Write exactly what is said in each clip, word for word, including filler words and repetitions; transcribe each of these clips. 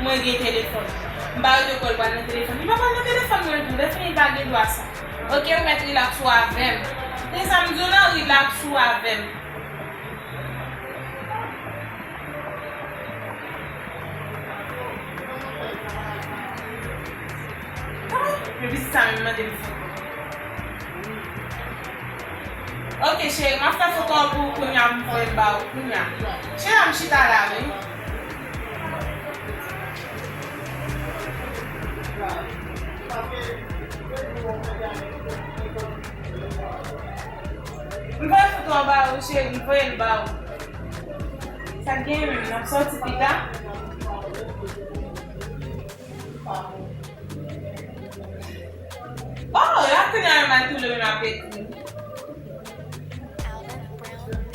Mwen gen telefòn. M pa rete kwè l pral nan telefòn. Li pa pral nan telefòn mwen tou. Lè fini, li pa gen dwa sa. Oke, ou mèt rilaks ou avè m. Se sa m di w la, rilaks ou avè m. Epi se sa menm mande m foto. Oke, cheri, m ap fè foto an pou ou kounya, m voye l ba ou kounya. Cheri, m chita la, wi. M voye foto an ba ou, cheri, m voye l ba ou. Sa k genyen menm, n ap sòti pita? Oh, la kounya menm al tounen menm ap ekri.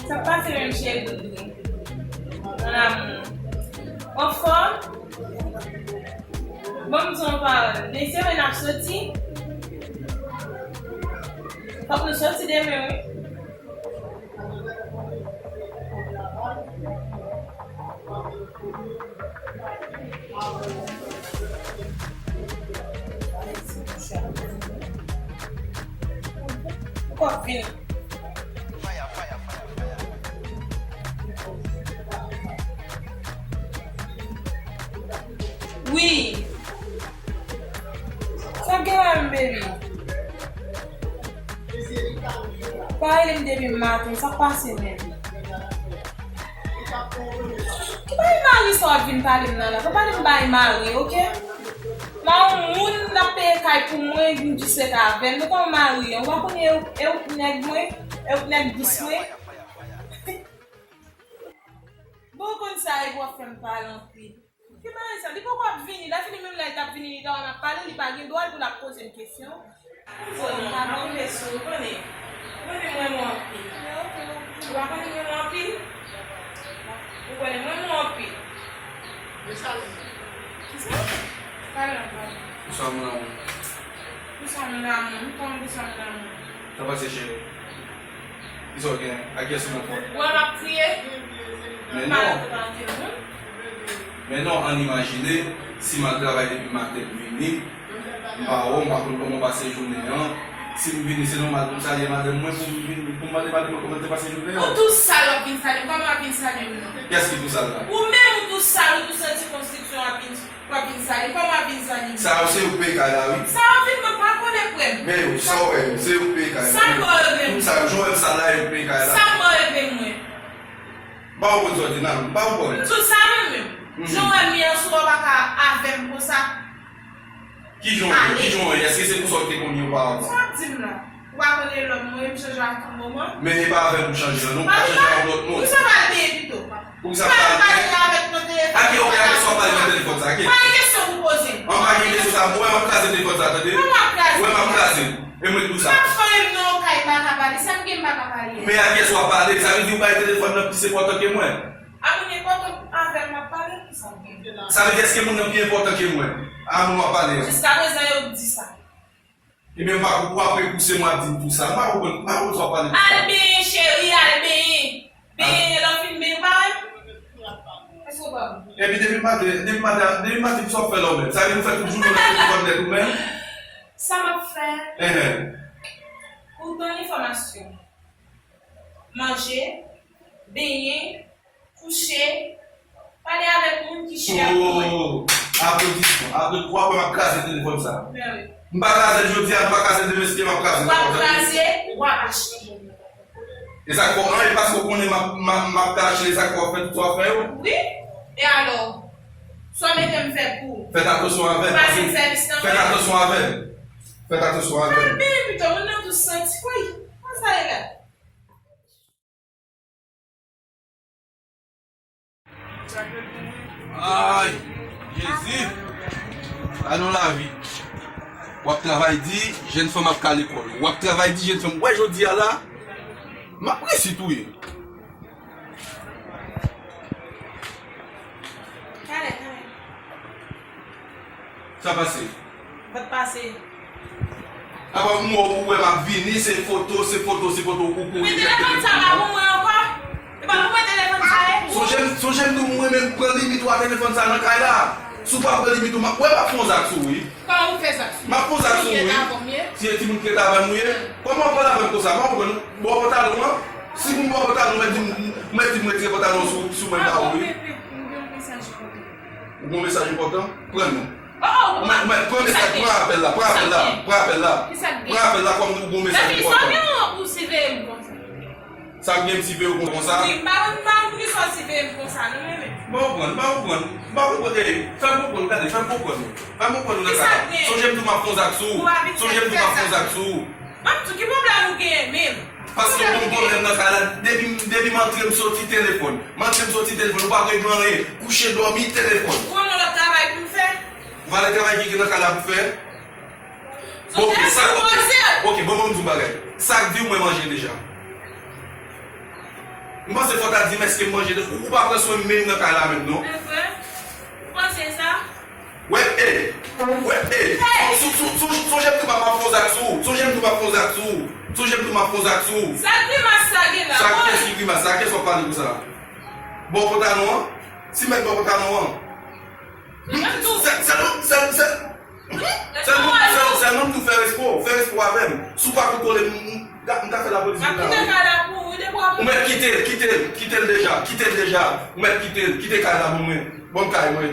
Sa k pase menm cheri doudou? Mon amour. Anfòm? Bon, m di yon pawòl. Men se vre n ap soti. Fòk nou soti demen, wi. Ou p ap vini. Wi. Sa gen la menm, baby? Pa rele m depi maten, sa k pase menm? Ki bagay mari sa w ap vin pale m nan la? Pa pale m bagay mari, oke? M a yon moun l ap peye kay pou mwen, m jis ret avè l. Men kòman mari an? Ou pa konnen e ou, e ou k nèg mwen? E ou k nèg dous mwen? Bon, ou konn sa, epi w ap fè m pale anpil. Ki bagay sa? Li poko ap vini. Lè fini menm lè li t ap vini, li ta wè m ap pale, li pa gen dwa pou l ap poze m kesyon. Bon, non, m ap rive sou ou, konnen. Ou konnen m renmen w anpil. Ou pa konnen m renmen w anpil? Ou konnen m renmen w anpil. Kisa? Pale ankò. Kisa m renmen w? Pou sa, mon amour, m konn pou sa, mon amour. Sa pase, cheri? Kisa w gen? A kiyès ou nan fòt? Ou wè m ap kriye? Men non. Men non, ann imajine, si m al travay depi maten m vini, m pa wè w, m pa konn kòman w pase jounen an. Si m vini, se nòmal pou m salye madanm mwen, pou m vin, pou m mande madanm mwen kòman l te pase jounen an. Ou tou sal w ap vin salye m, kòman w ap vin salye m non? Kiyès ki tou sal la? Ou menm ou tou sal, ou tou santi konstriksyon w ap vin W ap vin salye m, kòman w ap vin salye m? Sa yo se yo k peye kay la, wi. Sa yo vin, mwen pa konnen, frè m. Men yo, sa w wè yo, se yo k peye kay la. Sa m wè yo, frè m. Tout sa yo, jan w wè m sal la, yo k peye kay la. Sa m wè yo, frè m, mwen. M pa konprann sa w di, nan, m pa konprann. M di w sa, mwen menm. Mhm. Jan w wè m ye an, sou w pa ka avè m konsa. Ki jan w ye? Ki jan w ye? Èske se konsa w te konn ye oparavan? Sa w ap di m la? Ou pa konnen lòm mwen, m chanje a tout moman. Men e pa avè m ou chanje an, non, ou ka chanje a yon lòt moun. Poukisa w pa al benyen pito? Poukisa m pa al benyen? Ake, oke, ake, sa w pale nan telefòn sa, ake. Pa gen kesyon pou poze m. An pa gen kesyon sa, ou wè m ap kraze telefòn sa, tande? Ou wè m ap kraze. Ou wè m ap kraze. E mwen k di w sa. M ap fanyen m nan yon kay, m pa ka pale. Sa m gen, m pa ka pale. Men ake sa w ap pale, sa vle di ou bay telefòn nan plis enpòtan ke mwen. A moun enpòtan avè m, m ap pale, ki sa m gen? Sa vle di èske moun nan pi enpòtan ke mwen? A moun w ap pale an. Jiskaprezan, yo di sa. Ebyen, m pa, ou ap repouse mwen ap di m tou sa. M pa konprann, m pa konprann sa w ap pale tou sa. Al benyen, cheri, al benyen. Benyen, lè w fin benyen, ou pa wè? Èske w pa wè? Epi depi maten, depi maten, depi maten, kisa w ap fè la w menm? Sa vle di ou fè tout jounen w nan telefòn nèt ou menm? Sa m ap fè? Enhen. Pou w tann enfòmasyon. Manje, benyen, kouche, pale avèk moun ki chè pou mwen. Oh! Aplodisman, aplodi-, w ap wè m ap kraze telefòn sa. Men wi. M pa kraze l jodi a, m pa kraze l demen, si m ap kraze l. W ap kraze, w ap achte. E sa k fè w, an, e paske w konnen m ap, m ap, m ap ka achte, e sa k fè w ap fè tout sa w ap fè yo? Wi. E alò? Sa w mete m fè pou ou? Fèt atansyon avè m. Ou pa jwenn sèvis nan mwen? Fèt atansyon avè m. Fèt atansyon avè m. Al benyen pito, moun nan tou santi, woy. Kòman sa ye la? Ay, Jezi. Gade yon lavi. W ap travay di, jèn fanm ap ka lekòl. W ap travay di, jèn fanm. Wè jodi a la, m ap resi touye. Talè, talè. Sa pase? Sa pase? Apa m wè w, ou wè m ap vini, se foto, se foto, se foto, ou kouri. Men telefòn sa pa pou mwen ankò. E pa pou mwen telefòn sa ye. Sonje m, sonje m di w mwen menm pran limit ou a telefòn sa nan kay la. Si w pa pran limit ou, m ap, wè, m ap fè yon zak sou ou, wi. Kòman ou fè zak sou mwen? M ap fè yon zak sou ou, wi. Ou rete avè m, ye? Si e timoun ki rete avè m ou ye, kòman w pale avè m konsa? M pa konprann. Bò pantalon an, si pou m bò pantalon, mwen di m, mwen di m retire pantalon sou, sou mwen ba ou, wi. Ou gen yon mesaj enpòtan. Ou gen yon mesaj enpòtan? Pran non. Ou mèt, ou mèt pran mesaj, pran apèl la, pran apèl la, pran apèl la. Pran apèl la kòm ou gen yon mesaj enpòtan. Sa m gen m siveye w konsa? Wi, m pa konn, m pa konn poukisa w siveye m konsa, non, men, men. M pa konprann, m pa konprann, m pa konprann. Ey, fè m konprann, gade, fè m konprann. Fè m konprann ou nan sa. Sonje m di w m ap fè yon zak sou ou. Sonje m di w m ap fè yon zak sou ou. Ban m di w, ki pwoblèm ou genyen menm? Paske w gon pwoblèm nan kay la, depi, depi m antre m soti telefòn. M antre m soti telefòn, ou pa regle anyen. Kouche dòmi telefòn. Ou konn yon lòt travay pou m fè? Valè travay ki gen nan kay la pou fè? Bon, ok, sa, ok, ok, bon, bon, m di w bagay. Sa k di w mwen manje deja? M panse fò w ta di m èske m manje deja. Ou, ou pa pran swen m menm nan kay la menm, non? Ou panse sa? Wè, e, wè, e. Sou, sou, sou, sonje m di w m ap fè yon zak sou ou. Sonje m di w m ap fè yon zak sou ou. Sonje m di w m ap fè yon zak sou ou. Sa grimas sa gen la? Sa, kiyès ki grimas sa? Kiyès w ap pale konsa? Bò pantalon an? Si mèt bò pantalon an? Sèlman, sèlman, sèlman, sèlman tou fè respo, fè respo avè m. Si w pa kontwole m, m, m ka, m ka fè lapolis vin la. Ou mèt kite l, kite l, kite l deja, kite l deja. Ou mèt kite l, kite kay la pou mwen. Ban m kay mwen.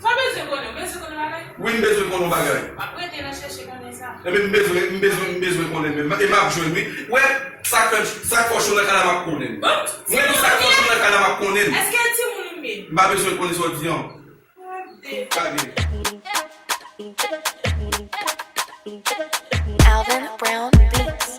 Sa w bezwen konnen, w bezwen konnen bagay? Wi, m bezwen konnen yon bagay. W ap rete nan chèche konnen sa. Ebyen, m bezwen, m bezwen, m bezwen konnen menm. E m ap jwenn, wi. Wè, sa k fè, sa k fè w cho nan kay la, m ap konnen. Mwen menm, sa k fè w cho nan kay la, m ap konnen. Èske l timoun ou m ye? M pa bezwen konnen sa w di an. Alvin Brown Beats.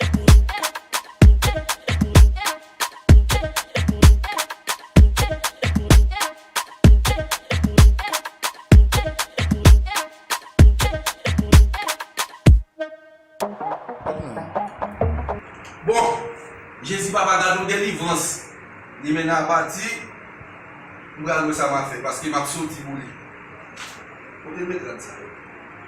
Bon, Jezi papa, gade yon delivrans. Li mennen a pati, m pral wè sa m a fè, paske m ap soti pou li. Kote m met rad sa yo?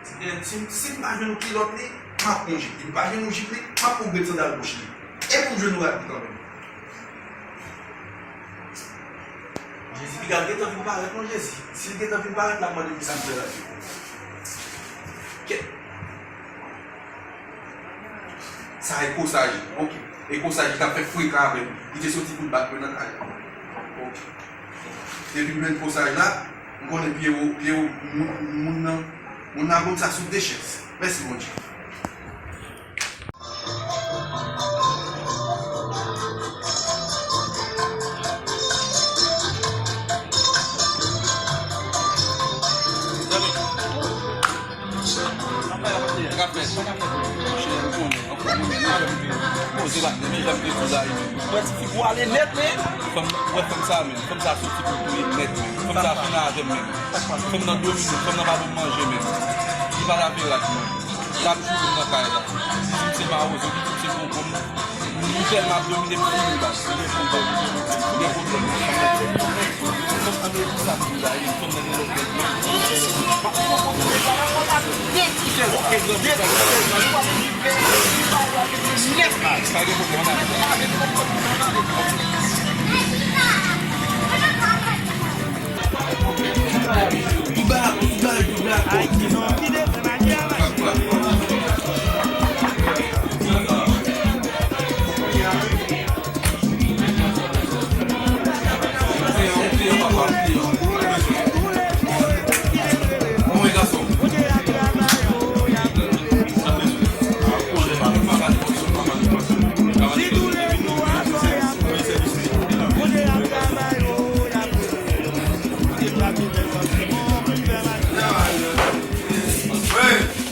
Si gen, si, si m pa jwenn yon kilòt li, m ap pran yon jip. Si m pa jwenn yon jip li, m ap pran yon grenn sandal wouj li. E pou m jwenn yon rad li kanmenm. Jezi piga l gentan vin parèt non, Jezi. Si l gentan vin parèt, l ap mande m kisa m fè la. Kèt. Sa e kosaj li. Ok. E kosaj li t ap fè frekan avè m. Li te soti pou l bat mwen nan kay la. Ok. Depi m jwenn kosaj la, m konnen pye wo, pye wo, moun, moun nan, moun nan konn sa sou de chèz. Mèsi Bondye. Mwen ti fi pou ale nèt, men. Fanm, wè fanm sa menm. Fanm sa soti pou touye m nèt menm. Fanm sa fini avè m menm. Fanm nan domine m, fanm nan pa ban m manje menm. Li pa lave rad mwen. L ap joure m nan kay la. Li di m se mawozo, li di m se gongon. M tèlman ap domine m fini baz. Gen pwoblèm. Gen pwoblèm. Fanm nan gen lòt nèg.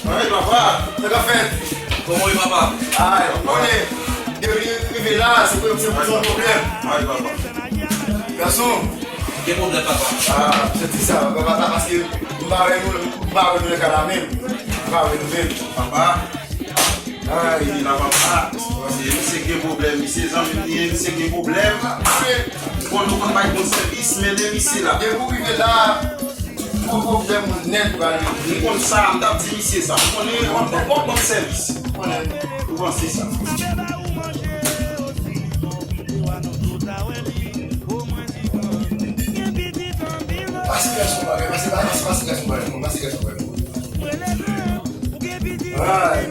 Hey, papa, sa k ap fèt? Kòman w ye, papa? Ay, konnen, depi rive la, se pou, se pou yon pwoblèm. Ay, papa. Gason. Gen pwoblèm, papa. Ah, se ti sa, papa, paske m pa wè nou, m pa wè nou nan kay la menm. M pa wè nou menm. Papa. Ay, la, papa. Paske misye gen pwoblèm, misye zanmi m li ye, misye gen pwoblèm. Bon, nou konn bay bon sèvis, men de misye la. Depi w rive la, Yon pwoblèm nèt pral regle. M konn sa, m t ap di misye sa. M konnen w ap, w ap ban m sèvis. M konnen ou panse sa. Pase gason bagay, pase, pase, pase, pase, Mwen pase kèk fwa. Ay.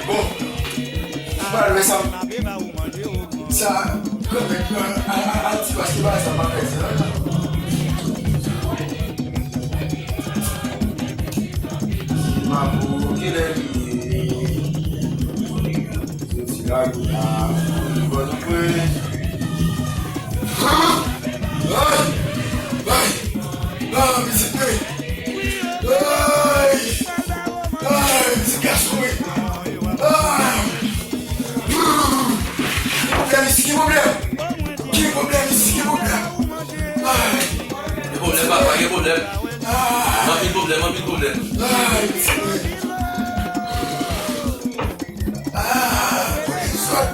Bon, m pral wè sa. Sa, kanmenm, a, a, a, ti paske bagay sa pa fè sa. Mapo, kilè li ye? Soti la, li la. Bon, nou pre. Ay! Ay! Ay! Ah, mizik mwen! Ay! Ay, mizik gason mwen! Ah! Ki pwoblèm isi? Ki pwoblèm? Ki pwoblèm isi? Ki pwoblèm? Ay! Gen pwoblèm, papa, gen pwoblèm. Ah! Anpil pwoblèm, anpil pwoblèm. Ay, mizik mwen! Ah, pou lèzòd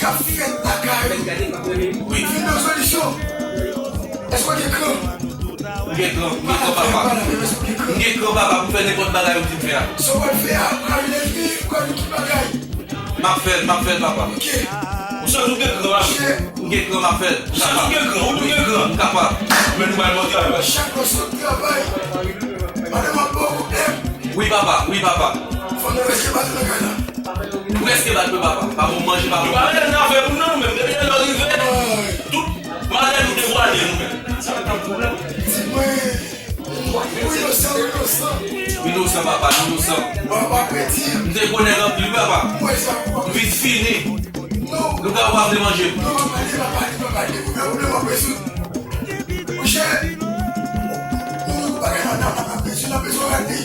k ap fèt lakay ou. Wi. Vin nan solisyon. Èske w gen kran? M gen kran, m gen kran, papa. M gen kran, papa, pou fè nenpòt bagay ou di m fè a. Sa w pral fè a, ou pral leve, ou pral di tout bagay. M ap fè l, m ap fè l, papa. Ok. Ou santi w gen kran, papa? M gen kran, m ap fè l. Ou santi w gen kran, ou tou gen kran. M kapab. Men nou pral bon travay, papa. Chak lè w sot travay, madanm ap ba w pwoblèm. Wi, papa, wi, papa. Fanm nan prèske bat ou nan kay la. Prèske bat mwen, papa. Pa bon manje, pa bon. Nou pa rete nan afè moun nan, nou menm. Depi lè nou rive, tout malè nou devwale nou menm. Sa pa t ap pwoblèm. Di mwen, ou inosan, ou inosan. Inosan, papa, inosan. Papa, papa, papa. M te gwo nèg anpil, wi, papa. M vin fini. Nou ka pa vle manje. Non, pa pale, pa pale, pa pale. Ou gen pwoblèm w ap rezoud. Monchè, ou bagay nan nan nan bezwen nan bezwen rate.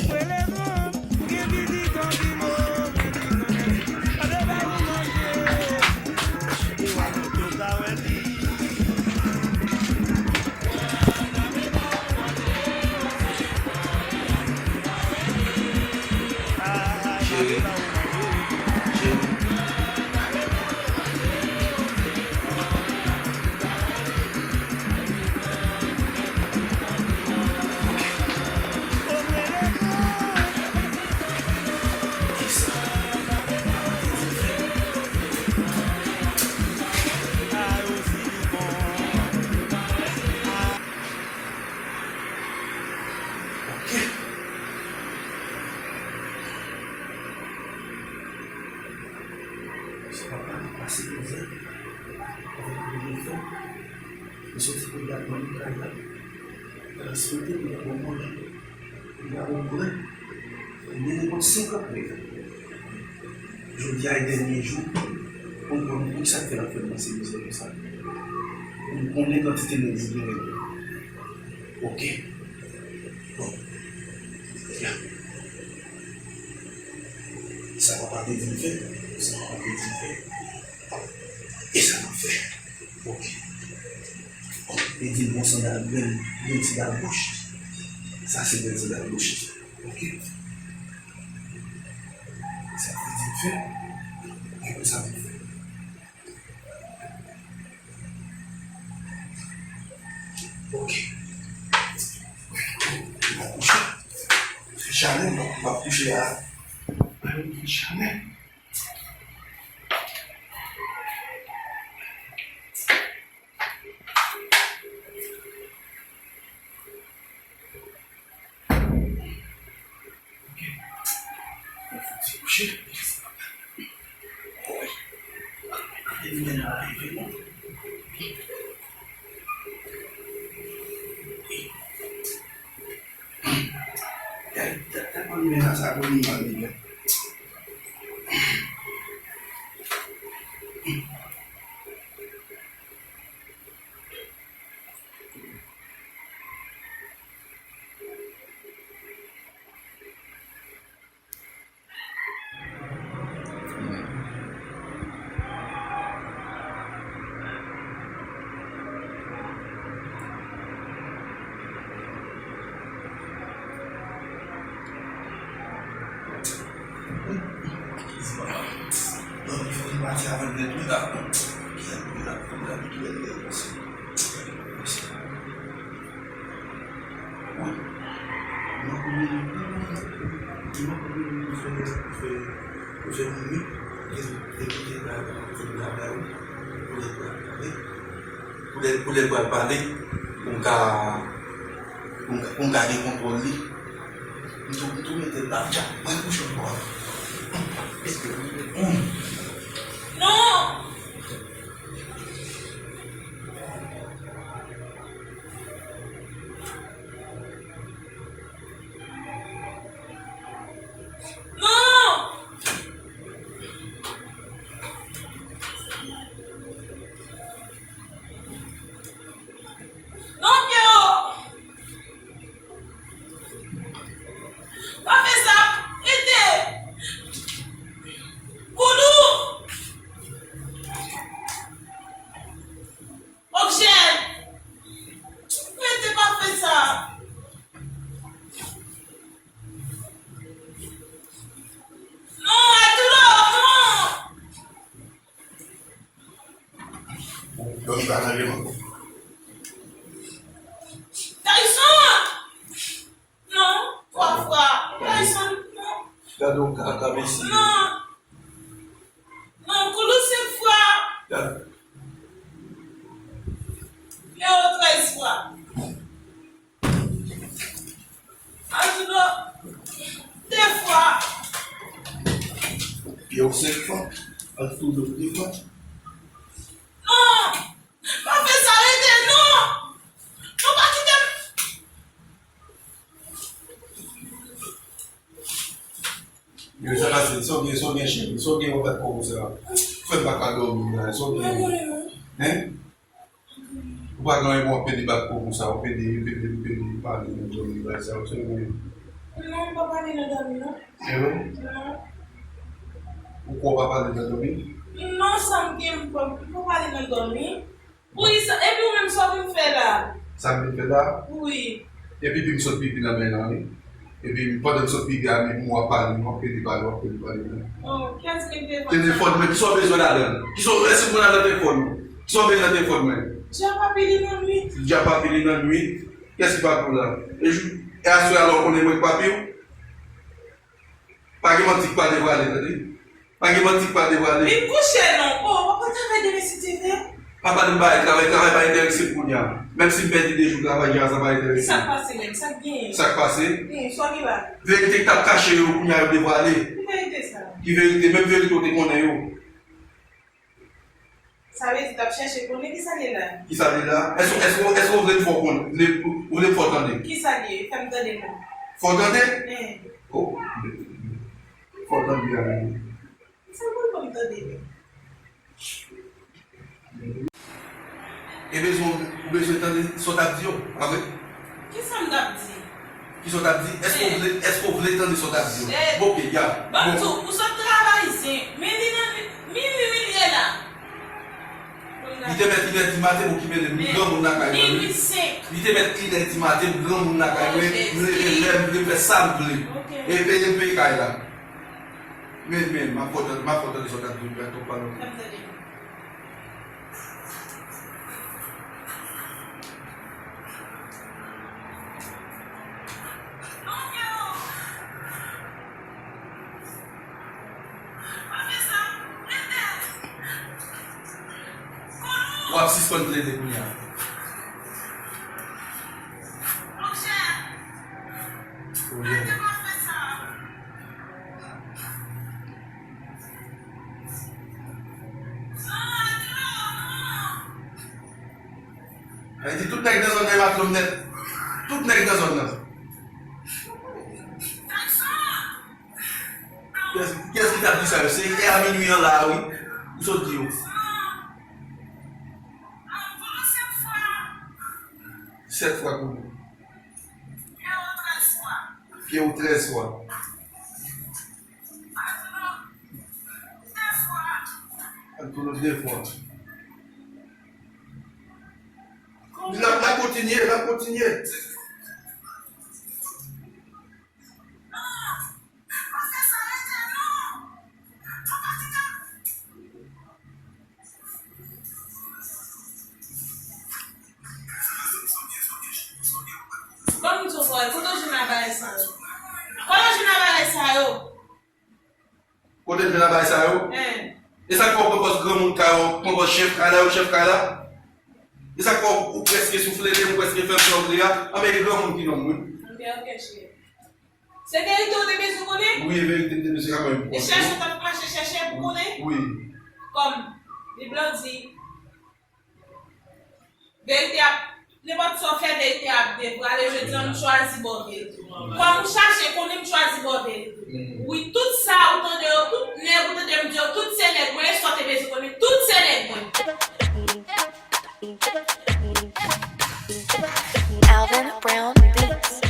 Cheri. Cheri. Ok. Se papa ki pase konsa. Avèk yon telefòn. Li soti pou l al nan kay la. Li soti pou l al nan kay la. Li pa konprann. Li gen nenpòt senkant nèg. Jodi a e dènye jou pou m konn poukisa l fè l ap fè m pase mizè konsa. Pou m konnen kantite nèg li genyen. Ok. Bon. Ya. Sa papa te di m fè, sa papa te di m fè. E sa m ap fè. Ok. Li di m yon sandal grenn, grenn sandal bouch. Sa se grenn sandal bouch. Ok. Sa li di m fè. E konsa m fè. Ok. M ap kouche. Fè chalè, m ap, m ap kouche a. Ay, fè chalè. Li manke vini, misye, misye, misye vini, li te kite la, li te vin la, la, wi. Pou lè pral pale, pou lè, pou lè pral pale, pou m ka, pou m ka, pou m ka gen kontwòl li. M tou, m tou mete l la, dja, mwen kouche ankò. Non! Non! Non, Pyero! Pa fè sa! Rete! Koulou! Objè! Rete, pa fè sa! Non, Arturo, non! Dòmi pa nan je m ankò. Tyson! Non, twa fwa. Tyson, non. Gade yon kaka, mesye. Non. Non, Koulou senk fwa. Gade. Leo trèz fwa. Arturo, de fwa. Pyero senk fwa. Arturo de fwa. Non! Pa fè sa, rete, non! Non, pa kite m! Yo, sa pase, sa w gen, sa w gen, cheri, sa w gen, w ap bat kò konsa. Fè m pa ka dòmi la, sa w gen. Hein? Ou pa gen anyen, w ap pede bat kò konsa, w ap pede, pede, pede pale nan dòmi, bagay sa yo, sa w gen. Non, m pa pale nan dòmi, non. E vre? Non. Ou kwè w pa pale nan dòmi? Non, sa m gen, m pa, m pa pale nan dòmi. Poukisa? Epi ou menm, sa w vin fè la? Sa m vin fè la? Wi. Epi, epi m sot pipi nan men nan, wi. Epi, pandan m sot pipi a, epi m wè w ap pale, m ap pede pale, w ap pede pale, wi. Oh, kiyès ki te fè sa? Telefòn mwen, kisa w bezwen ladan l? Kisa w, èske mwen nan telefòn mwen? Kisa w bezwen nan telefòn mwen? Djab ap pile nan nwit. Djab ap pile nan nwit. Kiyès ki papi w la? E jou, e aswè a la w konnen mwen k papi w? Pa gen manti k pa devwale, tande. Pa gen manti k pa devwale. Vin kouche non. Oh, papa travay demen si Dye vle. Papa di m bay travay, travay pa enterese m kounye a. Menm si m pèdi de jou travay, jan sa pa enterese m. Sa k pase menm? Sa k genyen? Sa k pase? Hmm, sa ki la? Verite k t ap kache yo, kounye a yo devwale. Ki verite sa? Ki verite? Menm verite w te konnen yo. Sa vle di, t ap chèche konnen kisa l ye la. Kisa l ye la? Èske, èske, èske w vle m fè w konnen? Vle, ou vle m fè w tande? Kisa l ye? Fè m tande non. Fè w tande? Hen. Oh. Fè w tande a. Sa pou l ban m tande li. E bezwen, ou bezwen tande sa w t ap di yo, pa vre? Kisa m t ap di? Kisa w t ap di? Èske w vle, èske w vle tande sa w t ap di yo? Eh, oke, ya. Bon, tou, ou sot travay zen. Men li nan, men li, men li ye la. Li te mèt inè di maten pou ki mele m granmoun lakay mwen, wi. Li te mèt inè di maten m granmoun lakay mwen, m leve lè m vle, m fè sa m vle. E peye m peye kay la. Men, men, m ap kontan, m ap kontan de sa w t ap di m, men tonton pa non. W ap sispann plede kounye a. Sa vle di tout nèg nan zòn nan yo matlonm nèt. Tout nèg nan zòn nan. Kiyès, kiyès ki t ap di sa yo? Se yè a minui an la a, wi. Ou sot di yo. Sèt fwa kounye a. Pyero trèz fwa. Arturo de fwa. L ap, l ap kontinye, l ap kontinye. Ban m di w, bòy, kote w jwenn a bagay sa yo? Kote w jwenn a bagay sa E sa k fè w pran pòz granmoun kay la, w pran pòz chèf kay la, yon chèf kay la? E sa k fè w, ou prèske souflete m, ou prèske fè m sa w vle a? Anben, e granmoun ki nonm, wi. Anben, ok, cheri. Se verite ou te bezwen konnen? Wi, e verite m te bezwen konnen pou konnen. E chèche w t ap mache chèche pou konnen? Wi. Kòm Bib lan di, verite ap, nenpòt sa w fè, verite ap deprale. Jodi a, m chwazi ba w verite. Kòm ou chache konnen, m chwazi ba w verite. Wi, tout sa ou tande yo, tout nèg ou tande m di yo, tout se nèg mwen, e sa w te bezwen konnen, tout se nèg mwen. Alvin Brown Beats.